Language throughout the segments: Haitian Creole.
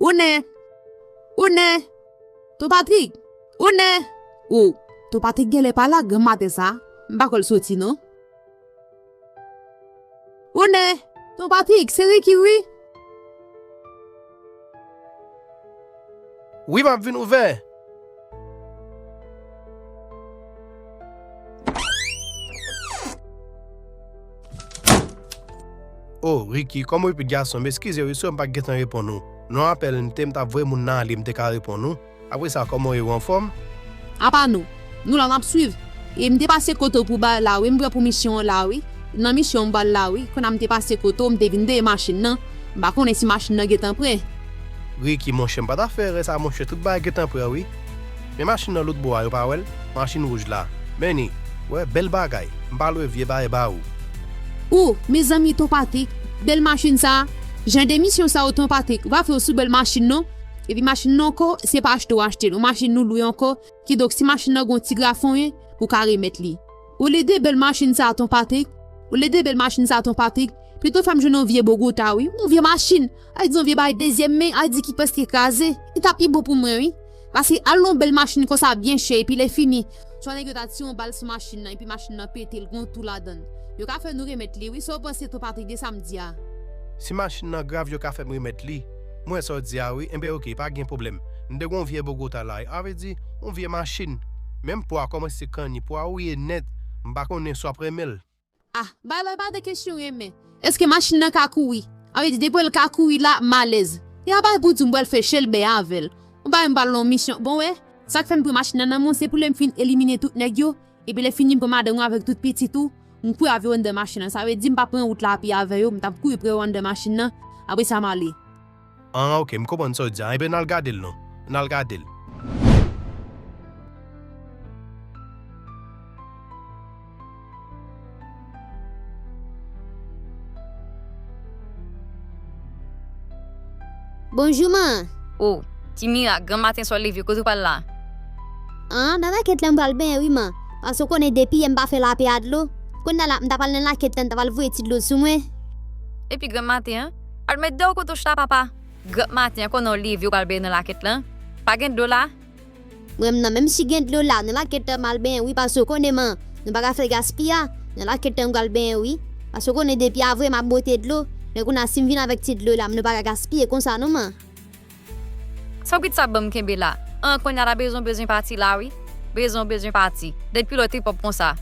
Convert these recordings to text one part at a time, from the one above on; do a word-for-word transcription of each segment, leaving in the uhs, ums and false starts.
Ou nè? Ou nè? Ton Patrik? Ou nè? O, Ton Patrik genlè pa la granm maten sa. M pa kwè l soti non. Ou nè? Ton Patrik, se Ricky wi. Wi, m ap vin ouvè. O, Ricky, kòman w ye pitit gason m? Eskize wi, sou m pa t gentan reponn ou. Non apèl m te, m t ap voye moun nan ale, m te ka reponn ou. Apre sa, kòman w ye, ou anfòm? Apa nou, nou la n ap swiv. E m te pase kote w pou bay la wi, m pran pou misyon an la wi. Nan misyon m pral la wi, kounye a m te pase kote w, m te vin dèyè machin nan. M pa konnen si machin nan gentan prè. Ricky, monchè, m pa ta fè erè sa, monchè, tout bagay gentan prè wi. Men machin nan lòt bò a, yo pa wè l? Machin wouj la. Men ni, wè, bèl bagay. M pa lwe vye bagay ba ou. O, mezanmi, Ton Patrik, bèl machin sa. Jan de misyon sa yo, Ton Patrik, ou pa fè yo sou bèl machin non. Epi machin nan ankò, se pa achte w achte l, yon machin nou lwe ankò. Kidonk, si machin nan gon ti grafonyen, ou ka remèt li. Olye de bèl machin sa, Ton Patrik, olye de bèl machin sa, Ton Patrik, pito fè m jwenn yon vye Bogota, wi. Yon vye machin, a di yon vye bay dezyèm men, a di ki prèske kraze. Li ta pi bon pou mwen, wi. Paske al nan yon bèl machin konsa byen chè, epi lè fini, swa nèg yo ta tire yon bal sou machin nan, epi machin nan pete, l gon tou ladan l. Yo ka fè nou remèt li, wi. Sa w panse, Ton Patrik, de sa m di a? Si machin nan grav, yo ka fè m remèt li. Mwen sa w di a wi, enben oke, pa gen pwoblèm. M te gon vye Bogota la, a vle di, yon vye machin. Menm po a kòmanse kanni, po a wouye nèt, m pa konnen si w ap renmen l. Ah, bay la pa de kesyon renmen. Èske machin nan ka kouri? A vle di, depi l ka kouri la, m alèz. E a bay pou di m pral fè chèlbè avè l. Ou bay m pral nan yon misyon. Bon, wè, sa k fè m pran machin nan nan men w, se pou lè m fin elimine tout nèg yo, epi lè fini m pran madanm ou avèk tout pitit ou, m kouri avè yo anndan machin nan. Sa vle di m pa pran wout la a pye avè yo, m t ap kouri pran yo anndan machin nan, apre sa m ale. An, oke, m konprann sa w di a. Enben, n al gade l non. N al gade l. Bonjou, man. O, ti mirak, granm maten sa w leve, kote w pral la? An, nan lakèt la m pral benyen wi, man. Paske w konnen depi yè m pa fè lapè a dlo. Kounye a la, m ta pral nan lakèt la, m ta pral voye ti dlo sou mwen. Epi granm maten an, al met dèyè w kote w chita, papa. Granm maten an, konnen w leve, w pral benyen nan lakèt lan. Pa gen dlo la? Mwen menm nan, menm si gen dlo la, nan lakèt lan m al benyen wi, paske w konnen man, nou pa ka fè gaspiya. Nan lakèt lan m pral benyen wi. Paske w konnen depi avwe m ap bote dlo. Men kounye a si m vin avèk ti dlo la, nou pa ka gaspiye konsa non man. Sa w kit sa ban m kenbe la? An, kounye a la bezwen w bezwen pati la wi. Bezwen w bezwen pati. Depi lè w te pwòp konsa.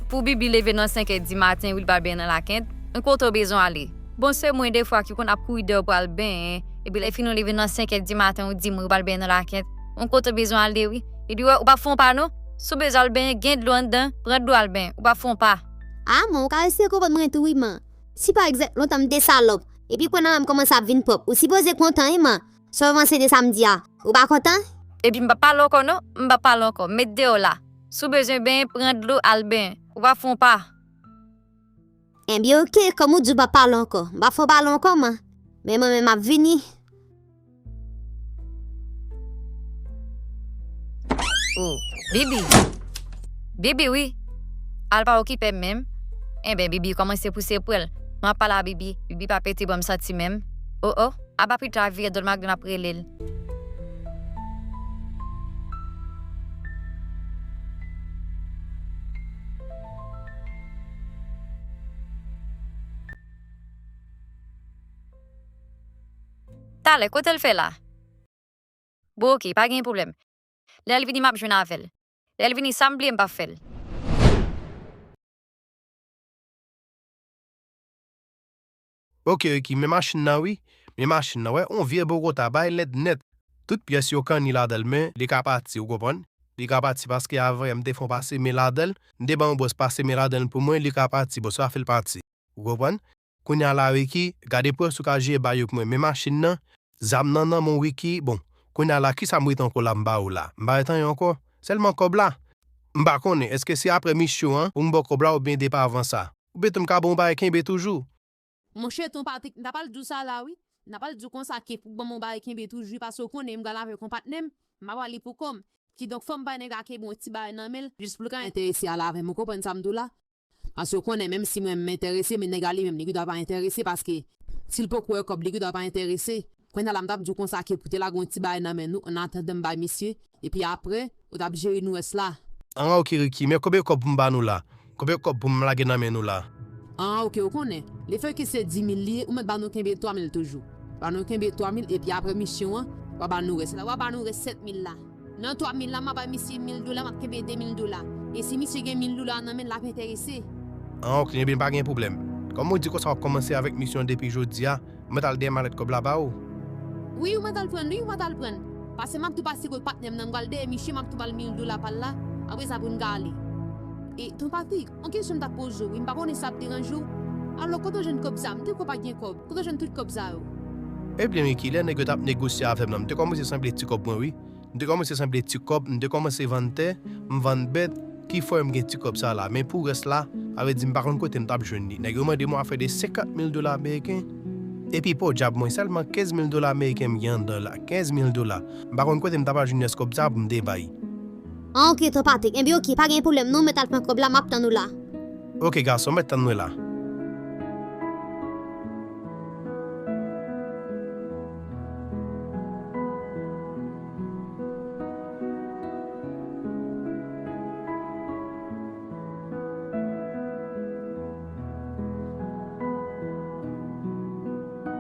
Pou Bibi leve nan senk è di maten wi, l pral benyen nan lakèt. An, kote w bezwen w ale? Bon, se mwen defwa ki konn ap kouri dèyè w pral benyen, epi lè fini w leve nan senk è di maten, ou di mwen ou pral benyen nan lakèt. Yon kote w bezwen ale wi. Epi wè, ou p ap fè yon pa non. Si w bezwen al benyen, gen dlo anndan, pran dlo al benyen. Ou p ap fè yon pa. A, man, ou ka eseye konprann mwen tou wi, man. Si pa egzanp, lontan m te salòp, epi kounye a m kòmanse ap vin pwòp, ou sipoze kontan wi, man. Sa w panse de sa m di a? Ou pa kontan? Epi m p ap pale ankò non, m p ap pale ankò. Met deyò la. Si w bezwen benyen, pran dlo al benyen. Ou p ap fè yon pa. Enben oke, kòm ou di w p ap pale ankò, m p ap fè w pale ankò man. Men mwen menm m ap vini. O, Bibi. Bibi wi. Al pa okipe m menm. Enben Bibi kòmanse pouse pwèl. M ap pale a Bibi. Bibi pa pete bò m santi menm. O o. Apa pita vire dòl malgre m ap rele l. Talè, kote l fè la? Bon, oke, pa gen pwoblèm. Lè l vini, m ap jwenn avè l. Lè l vini, sa m bliye, m p ap fè l. Oke, Ricky, men machin nan wi. Men machin nan, wè, on vye Bogota, bay lèd nèt. Tout pyès yo kanni ladan l, men li ka pati, ou konprann? Li ka pati paske avan yè m te fè on pase men ladan l. M te ban yon bòs pase men ladan l pou mwen, li ka pati, bòs la fè l pati. Ou konprann? Kounye a la, Ricky, gade pwès ou ka jere ba yo pou mwen. Men machin nan, zam nan nan men w, Ricky. Bon, kounye a la, kisa m rete ankò la m ba ou la? M pa rete anyen ankò. Sèlman kòb la. M pa konnen, èske se apre misyon an pou m ba w kòb la oubyen depi avan sa? Oubyen tou m ka ba w yon bagay kenbe toujou? Monchè, Ton Patrik, m ta pral di w sa la, wi. M ta pral di w konsa ke pou ban m yon bagay kenbe toujou, paske w konnen m pral avèk yon patnè m, m pa pral li pou kò m. Kidonk, fò m bay nèg la kenbe yon ti bagay nan men l, jis pou l ka enterese ale avè m. Ou konprann sa m di w la? Paske w konnen, menm si mwen m enterese, men nèg la li menm, li gendwa pa enterese, paske si l poko wè kòb, li gendwa pa enterese. Kounye a la, m t ap di w konsa ke pou te lage yon ti bagay nan men nou, an atandan m bay misye, epi apre, ou t ap jere nou rès la. An, oke, Ricky, men konbyen kòb pou m ba nou la? Konbyen kòb pou m lage nan men nou la? An, oke, ou konnen. Lefètke se di mil li ye, ou mèt ba nou kenbe twa mil toujou. Ba nou kenbe twa mil, epi apre misyon an, w a ba nou rès la. W a ba nou rès sèt mil la. Nan twa mil la, m a bay misye mil dola, m ap kenbe de mil dola. E si misye gen mil dola nan men l, l ap enterese. An, oke, ebyen, pa gen pwoblèm. Kòm ou di konsa w ap kòmanse avèk misyon depi jodi a, mwen t al dèyè malèt kòb la ba ou. Wi, ou mèt al pran l, wi, ou mèt al pran l. Pase m ap tou pase kot patnè m nan, m pral dèyè misye, m ap tou ba l mil dola pa l la, apre sa pou n ka ale. E, Ton Patrik, yon kesyon m t ap poze w, wi, m pa konnen si sa ap deranje w. Alò, kote w jwenn kòb sa? M te kwè w pa t gen kòb. Kote w jwenn tout kòb sa yo? Ebyen, Ricky, lè nèg yo t ap negosye avè m nan, m te kòmanse sanble ti kòb mwen, wi. M te kòmanse sanble ti kòb, m te kòmanse vann tè, m vann bèt, ki fè m gen ti kòb sa la. Men pou rès la, sa vle di m pa konn kote m t ap jwenn li. Nèg yo mande m yon afè de senkant mil dola ameriken. Epi podyab mwen, sèlman kenz mil dola ameriken m gen anndan la. Kenz mil dola. M pa konn kote m ta pral jwenn rès kòb sa pou m te bay. An, oke, Ton Patrik. Enben, oke, pa gen pwoblèm non, mèt al pran kòb la, m ap tann ou la. Oke, gason, mèt tann mwen la.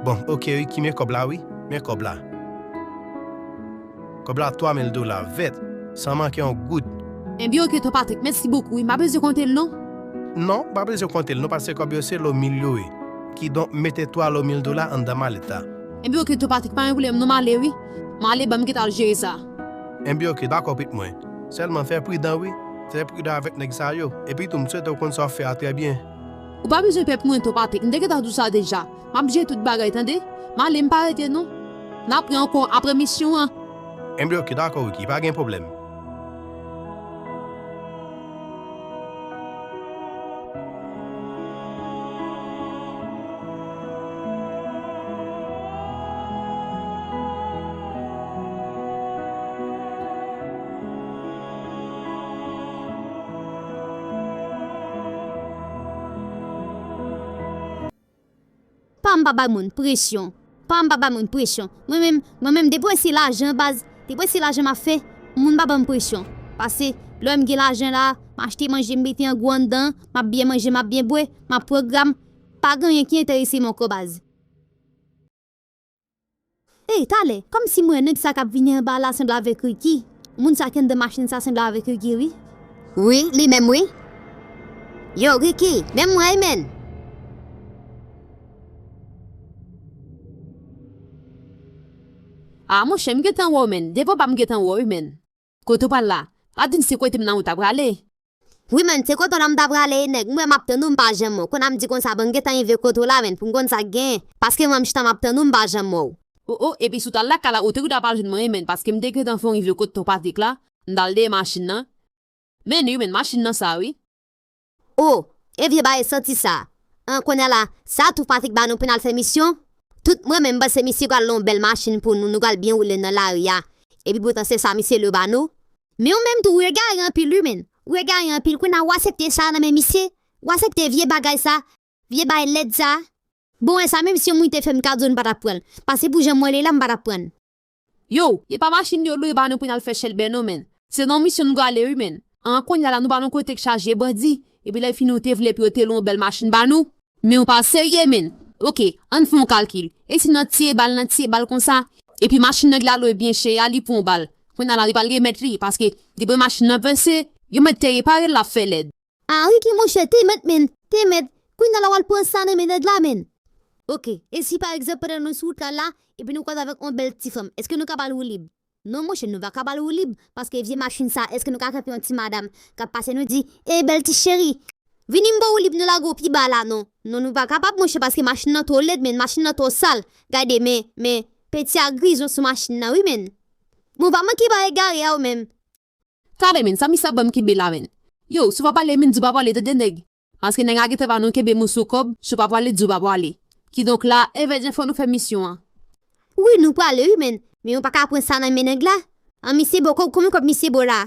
Bon, oke, wi, ki men kòb la, wi. Men kòb la. Kòb la twa mil dola, vèt, san manke yon goud. Enben, oke, Ton Patrik, mèsi bokou, wi. M pa bezwen konte l, non? Non, pa bezwen konte l, non, paske kòb yo se lo mil yo ye. Kidonk, mete twa lo mil dola anndan malèt la. Enben, oke, Ton Patrik, pa gen pwoblèm, non, m ale, wi. M ale, ban m gentan al jere sa. Enben, oke, dakò, pitit mwen. Sèlman fè pridan, wi. Fè pridan avèk nèg sa yo. Epi tou, m swete w konn sa w ap fè a trè byen. Ou pa bezwen pè pou mwen, Ton Patrik. M te gentan di w sa deja. M ap jere tout bagay, tande? M ale, m pa rete, non. N ap wè ankò apre misyon an. Enben, oke, dakò, Ricky, pa gen pwoblèm. Pa m pa bay moun presyon. Pa m pa bay moun presyon. Mwen menm, mwen menm, depi w wè se lajan baz, depi w wè se lajan m ap fè, moun pa ban m presyon. Pase, lè m gen lajan la, m achte manje, m mete an gwo anndan, m ap byen manje, m ap byen bwè, m ap pran gra m, pa gen anyen ki enterese m ankò baz. Ey, talè, kòmsi m wè nèg sa k ap vini anba la sanble avèk Ricky. Moun sa ki anndan machin sa sanble avèk Ricky, wi. Wi, li menm, wi. Yo, Ricky, men mwen, wi, menn. A, monchè, m gentan wè w, menn. Depi w pa m gentan wè w, wi, menn. Kote w pral la? Pa di m se kote m nan ou ta prale. Wi, menn, se kote w nan m ta prale, nèg. M wè m ap tann ou, m pa janm wè w. Kounye a m di konsa, bon, m gentan rive kote w la, menn, pou m konn sa k genyen. Paske mwen, m chita m ap tann ou, m pa janm wè w. O, o, epi si w t al lakay la, ou te gentan pral jwenn mwen, wi, menn, paske m te gentan fon rive kote Ton Patrik la, m t al dèyè machin nan. Men wi, menn, machin nan sa, wi. O, e vye bagay santi sa. An, kounye a la, sa tou Patrik ba nou pou n al fè misyon? Tout mwen menm, m panse misye pral lon bèl machin pou nou, nou pral byen woule nan lari a. Epi poutan se sa misye lwe ba nou. Men ou menm tou, ou egare anpil wi, menn. Ou egare anpil, kounye a w aksepte sa nan men misye? W aksepte vye bagay sa? Vye bagay lèd sa? Bon, e sa menm si yon moun te fè m kado, m pa t ap pran l. Pase pou jan m wè l ye la, m pa t ap pran l. Yo, e pa machin yo lwe ba nou pou n al fè chèlbè non, menn. Se nan misyon nou prale wi, menn. An, kounye a la nou ba nou kote k chaje bandi, epi lè fini ou te vle pou yo te lwe yon bèl machin ba nou. Men ou pa serye, menn. Oke, ann fè yon kalkil. E si n ap tiye bal, n ap tiye bal konsa, epi machin nèg la lwe byen chè a, li pran yon bal. Kounye a la li pral remèt li, paske depi machin nan panse, yo mèt te repare l, l ap fè lèd. A, Ricky, monchè, te mèt, menn, te mèt. Kounye a la w al pran sa nan men nèg la, menn. Oke, e si pa egzanp pandan nou sou wout la la, epi nou kwaze avèk yon bèl ti fanm, èske nou ka ba l woulib? Non, monchè, nou pa ka ba l woulib, paske vye machin sa, èske nou ka kanpe yon ti madanm k ap pase nou di, e bèl ti cheri, vini m ba w woulib nou lage w pi ba la non. Non, nou pa kapab, monchè, paske machin nan twò lèd, menn, machin nan twò sal. Gade, men, men, peti a grizon sou machin nan, wi, menn. Bon, pa manke ba egare a ou menm. Talè, menn, sa misye ap ban m kenbe la, menn. Yo, si w pa pale, menn, di w pa pale, tande nèg. Paske nèg la gentan ba nou kenbe moso kòb, si w pa pale, di w pa pale. Kidonk la, evèdyen fò nou fè misyon an. Wi, nou prale wi, menn. Men ou pa ka pran sa nan men nèg la. An, misye ba w kòb, konbyen kòb misye ba w la?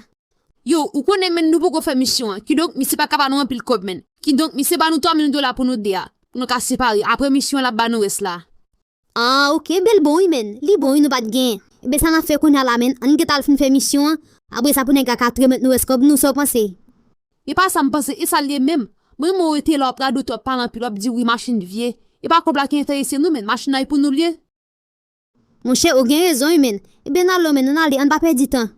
Yo, ou konnen, menn, nou poko fè misyon an. Kidonk, misye pa ka ba nou anpil kòb, menn. Kidonk, misye ba nou twa mil dola pou nou de a. Pou nou ka separe. Apre misyon an, l ap ba nou rès la. Ah, ok, bèl bon wi, menn. Li bon wi, nou pa t gen. Ebyen, sa n ap fè kounye a la, menn? Ann gentan al fin fè misyon an. Apre sa, pou nèg la ka tremèt nou rès kòb nou, sa w panse? E pa sa m panse, e sa l ye menm. Mwen, mwen rete la, w ap radote, w ap pale anpil, w ap di wi, machin vye. E pa kòb la ki enterese nou, menn. Machin nan e pou nou l ye. Monchè, ou gen rezon wi, menn. Ebyen, n ale, menn, ann ale, ann pa pèdi tan.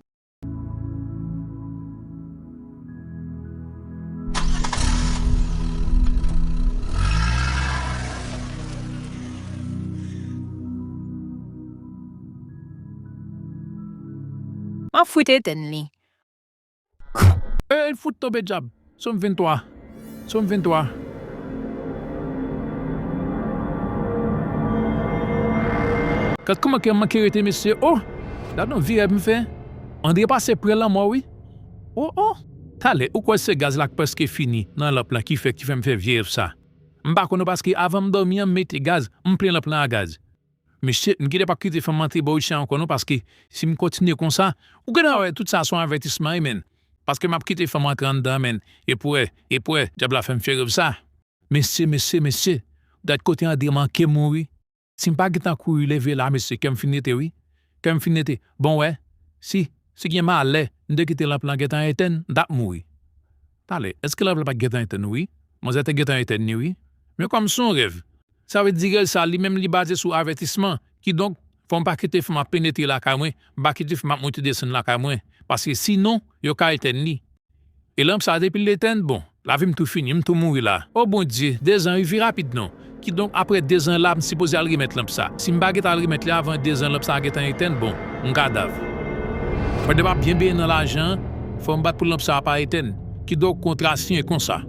M ap fout etenn li. E, fout tonbe dyab. Sòm venntwa. Sòm venntwa. Gad kòman kè m manke rete, mesye. Oh! Gad yon vye rèv m fè. Andre pase pre lanmò, wi. Oh, oh! Talè, ou kwè se gaz la k prèske fini nan lanp lan ki fè, ki fè m fè vye rèv sa? M pa konn non, paske avan m dòmi an, m mete gaz, m plen lanp lan a gaz. Mesye, m genlè p ap kite fanm antre bò Richard ankò non, paske si m kontinye konsa, ou gentan wè tout sa se yon avètisman wi, menn. Paske m ap kite fanm antre anndan, menn. Epi w wè, epi w wè, dyab la fè m fè rèv sa. Mesye, mesye, mesye, gad kote Andre manke mouri. Si m pa gentan kouri leve la, mesye, kè m fin rete wi. Kè m fin rete. Bon, wè, si, si gen malè, m te kite lanp lan gentan etenn, m t ap mouri. Talè, èske lanp lan pa t gentan etenn wi? Manzè te gentan etenn li wi. Men kòm se yon rèv, sa vle di rèv sa li menm li baze sou avètisman. Kidonk, fò m pa kite fanm ap penetre lakay mwen, m pa kite fanm ap monte desann lakay mwen. Paske sinon, yo ka etenn li. E lanp sa depi l etenn, bon, lavi m tou fini, m tou mouri la. O Bondye, dezan rive rapid non. Kidonk, apre dezan la, m sipoze al remèt lanp sa. Si m pa gentan al remèt li avan dezan lanp sa gentan etenn, bon, m kadav. Pandan m ap byen benyen nan lajan an, fò m bat pou lanp sa pa etenn. Kidonk, kontra siyen konsa.